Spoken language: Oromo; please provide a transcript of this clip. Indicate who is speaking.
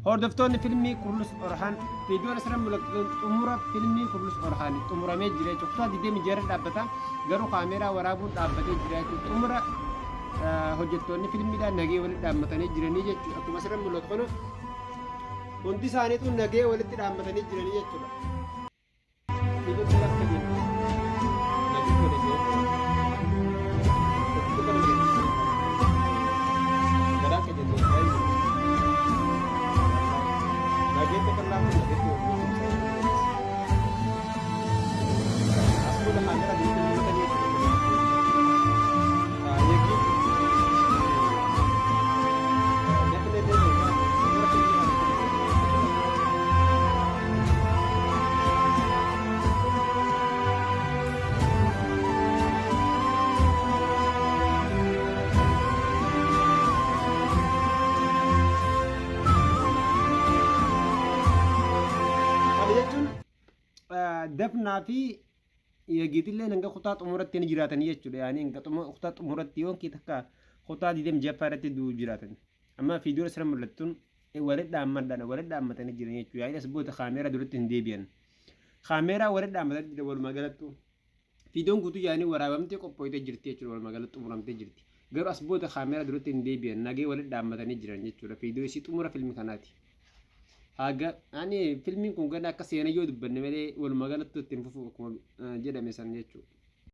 Speaker 1: Hordoftoonni filmii Kurlus Orhaan viidiyoon asirra mul'atu xumura filmii Kurlus Orhaan xumuramee jira jechuudha. Kutaa 26 irra dhaabbata garuu kaameeraa waraabuun dhaabbatee jira jechuudha. Xumura hojjettoonni filmiidhaan nagee walitti dhaabbatanii jiranii jechuudha. Akkuma asirra mul'atu kana hundi isaaniitu nagee walitti dhaabbatanii jiranii jechuudha. Kana jechuun dafnaa fi yegiitillee hanga kutaa xumuratti ni jiraatanii jechuudha. Yaani hanga kutaa xumuratti yookiin takka kutaa 26ffaa irratti du'u jiraatan. Amma fiidiyoon asirra mul'attuun walitti dhaammadhaan walitti dhaammatanii jiran jechuudha. Yaa'in as booda kaameeraa duratti hin deebi'an. Kaameeraa walitti dhaammatanii jiran walumaa galattu. Fiidiyoon guutuu yaa'anii waraabamtee qophooytee jirti jechuudha walumaa galatti xumuramtee jirti. Garuu as booda kaameeraa duratti hin deebi'an nagee walitti dhaammatanii jiran jechuudha. Fiidiyoo isii xumura filmi kanaati. Haga ani filmiin kun gana akka seena yoo dubbanne malee walumaa galattu ittiin fufu akkuma jedhame san jechuudha.